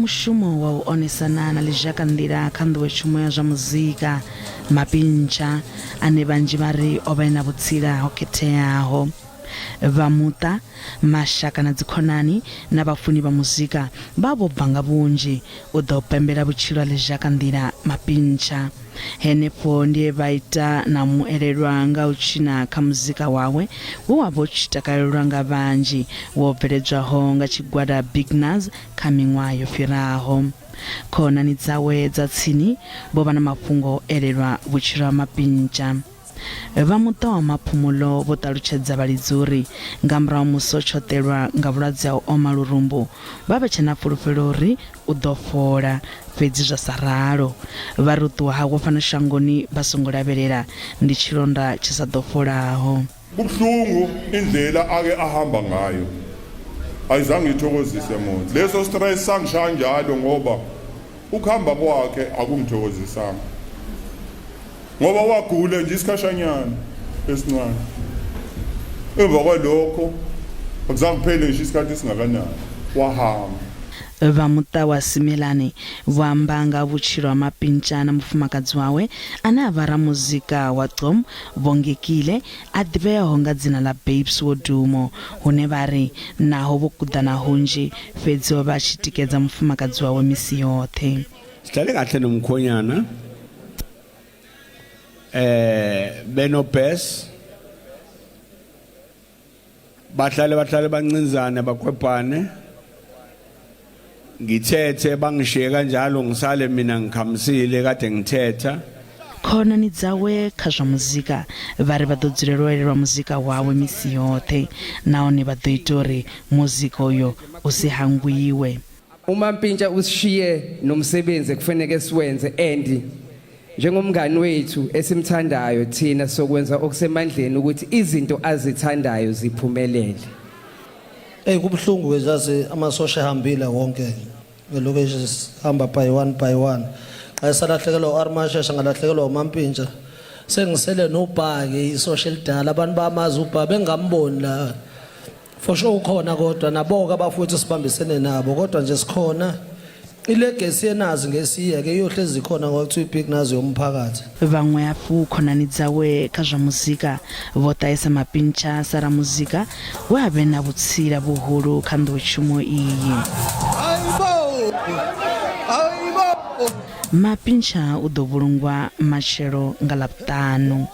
mushumo wa u onesana na ḽizhakanḓila kha nḓowetshumo ya zwa muzika, Mapintsha, ane vhanzhi vha ri o vha e na vhutsila ho khetheaho. Vha muṱa, mashaka na dzikhonani na vhafuni vha muzika vha vho bva nga vhunzhi u ḓa u pembela vhutshilo ha ḽizhakanḓila Mapintsha. Henefho ndi he vha ita na u mu elelwa nga u tshina kha muzika wawe we wa vha u tshi takalelwa nga vhanzhi wo bveledzwaho nga tshigwada Big Nuz kha miṅwaha yo fhiraho. Khonani dzawe dza tsini vho vha na mafhungo a u elelwa vhutshilo ha Mapintsha. Vha muṱa wa Maphumulo vho ṱalutshedza vhalidzi uri nga murahu musi o tshoṱelwa nga vhulwadze ha u oma lurumbu, vha vhe tshe na fulufhelo uri u ḓo fhola, fhedzi zwa sa ralo. Vha ri u ṱuwa hawe fhano shangoni vha songo lavhelela ndi tshilonda tshi sa ḓo fholaho. Kubuhlungu indlela ake ahamba ngayo ayizange ithokozise muntu. Leso stress sangishaya njalo ngoba ukuhamba kwakhe akungithokozisanga. Ngoba wagula nje isikhashanyana esincane. Emva kwalokho akuzange kuphele ngisho isikhathi esingakanani wahamba. Vha muṱa wa Simelane vho amba nga ha vhutshilo ha Mapintsha na mufumakadzi wawe ane a vha ramuzika wa gqom Bongekile a ḓivheaho nga dzina ḽa Babes Wodumo hune vha ri naho vho kuḓana hunzhi fhedzi o vha a tshi tikedza mufumakadzi wawe misi yoṱhe. Sihlale kahle nomkhonyana eh benoBess bahlale bahlale bancinzane bakwebhane ngithethe bangishiye kanjalo ngisale mina ngikhamisile kade ngithetha. Khonani dzawe kha zwa muzika vha ri vha ḓo dzulela u elelwa muzika wawe misi yoṱhe nahone vha ḓo ita uri muzika uyo u si hangwiwe. UMampintsha usishiye nomsebenzi ekufanele siwenze and njengomngani wethu esimthandayo thina sokwenza okusemandleni ukuthi izinto azithandayo ziphumelele. Ey kubuhlungu ke zazi amasosha ehambile wonke ngelokeshi sihamba by one by one xa esalahlekelwa u-Armashesha ngalahlekelwa uMampintsha sengisele nobhaki isosha elidala abantu bamazi ubha bengamboni la For sure ukhona kodwa naboke abafowethu sibambisene nabo kodwa nje sikhona ilegacy yenazi ngesiyeke iyohlezi ikhona ngoba kuthiwa ibig nazi yomphakathi. Vhaṅwe hafhu khonani dzawe kha zwa muzika vho ṱahisa Mapintsha sa ramuzika we a vhe na vhutsila vhuhulu kha nḓowetshumo iyi. Mapintsha u ḓo vhulungwa matshelo nga Ḽavhuṱanu.